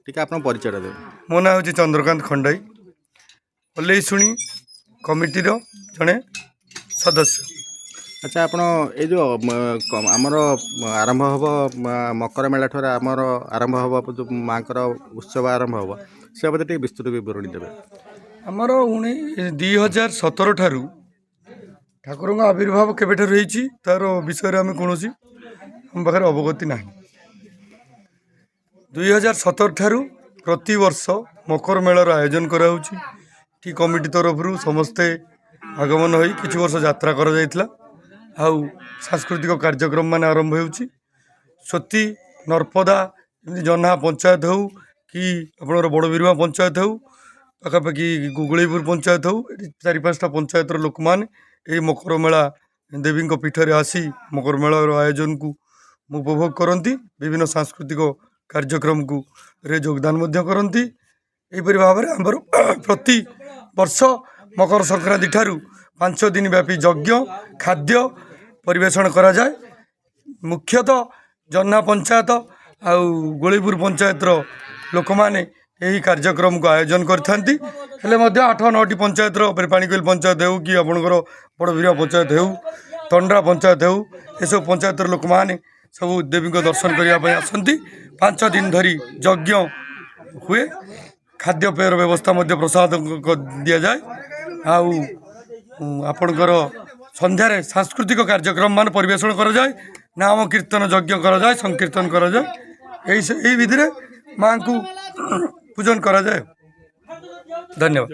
ଟିକେ ଆପଣ ପରିଚୟଟା ଦେବେ। ମୋ ନାଁ ହେଉଛି ଚନ୍ଦ୍ରକାନ୍ତ ଖଣ୍ଡାଇ, ଓଲେଇଶୁଣି କମିଟିର ଜଣେ ସଦସ୍ୟ। ଆଚ୍ଛା, ଆପଣ ଏଇ ଯେଉଁ ଆମର ଆରମ୍ଭ ହେବ, ମକର ମେଳା ଠାରୁ ଆମର ଆରମ୍ଭ ହେବ, ଯେଉଁ ମାଆଙ୍କର ଉତ୍ସବ ଆରମ୍ଭ ହେବ, ସେ ବାବଦରେ ଟିକେ ବିସ୍ତୃତ ବିବରଣୀ ଦେବେ। ଆମର 2017 ଠାରୁ ଠାକୁରଙ୍କ ଆବିର୍ଭାବ କେବେଠାରୁ ହେଇଛି, ତାର ବିଷୟରେ ଆମେ କୌଣସି ଆମ ପାଖରେ ଅବଗତି ନାହିଁ। 2017 ଠାରୁ ପ୍ରତିବର୍ଷ ମକର ମେଳାର ଆୟୋଜନ କରାହେଉଛି। ଏଠି କମିଟି ତରଫରୁ ସମସ୍ତେ ଆଗମନ ହୋଇ କିଛି ବର୍ଷ ଯାତ୍ରା କରାଯାଇଥିଲା ଆଉ ସାଂସ୍କୃତିକ କାର୍ଯ୍ୟକ୍ରମ ମାନେ ଆରମ୍ଭ ହେଉଛି। ସ୍ୱତୀ ନର୍ପଦା, ଏମିତି ଜହ୍ନା ପଞ୍ଚାୟତ ହେଉ କି ଆପଣଙ୍କର ବଡ଼ ବିରୁଆ ପଞ୍ଚାୟତ ହେଉ, ପାଖାପାଖି ଗୁଗୁଳେଇପୁର ପଞ୍ଚାୟତ ହେଉ, ଏଠି ଚାରି ପାଞ୍ଚଟା ପଞ୍ଚାୟତର ଲୋକମାନେ ଏହି ମକର ମେଳା ଦେବୀଙ୍କ ପୀଠରେ ଆସି ମକର ମେଳାର ଆୟୋଜନକୁ ଉପଭୋଗ କରନ୍ତି। ବିଭିନ୍ନ ସାଂସ୍କୃତିକ କାର୍ଯ୍ୟକ୍ରମକୁ ରେ ଯୋଗଦାନ ମଧ୍ୟ କରନ୍ତି। ଏହିପରି ଭାବରେ ଆମର ପ୍ରତି ବର୍ଷ ମକର ସଂକ୍ରାନ୍ତି ଠାରୁ 5 ଦିନ ବ୍ୟାପୀ ଯଜ୍ଞ, ଖାଦ୍ୟ ପରିବେଷଣ କରାଯାଏ। ମୁଖ୍ୟତଃ ଜହ୍ନା ପଞ୍ଚାୟତ ଆଉ ଗୋଳିପୁର ପଞ୍ଚାୟତର ଲୋକମାନେ ଏହି କାର୍ଯ୍ୟକ୍ରମକୁ ଆୟୋଜନ କରିଥାନ୍ତି। ହେଲେ ମଧ୍ୟ ଆଠ ନଅଟି ପଞ୍ଚାୟତର, ପାଣିକୋଇଲି ପଞ୍ଚାୟତ ହେଉ କି ଆପଣଙ୍କର ବଡ଼ ବିରୁଆ ପଞ୍ଚାୟତ ହେଉ, ତଣ୍ଡ୍ରା ପଞ୍ଚାୟତ ହେଉ, ଏସବୁ ପଞ୍ଚାୟତର ଲୋକମାନେ ସବୁ ଦେବୀଙ୍କ ଦର୍ଶନ କରିବା ପାଇଁ ଆସନ୍ତି। 5 ଦିନ ଧରି ଯଜ୍ଞ ହୁଏ। ଖାଦ୍ୟପେୟର ବ୍ୟବସ୍ଥା ମଧ୍ୟ ପ୍ରସାଦ ଦିଆଯାଏ ଆଉ ଆପଣଙ୍କର ସନ୍ଧ୍ୟାରେ ସାଂସ୍କୃତିକ କାର୍ଯ୍ୟକ୍ରମ ମାନ ପରିବେଷଣ କରାଯାଏ। ନାମ କୀର୍ତ୍ତନ ଯଜ୍ଞ କରାଯାଏ, ସଂକୀର୍ତ୍ତନ କରାଯାଏ। ଏହି ବିଧିରେ ମାଆଙ୍କୁ ପୂଜନ କରାଯାଏ। ଧନ୍ୟବାଦ।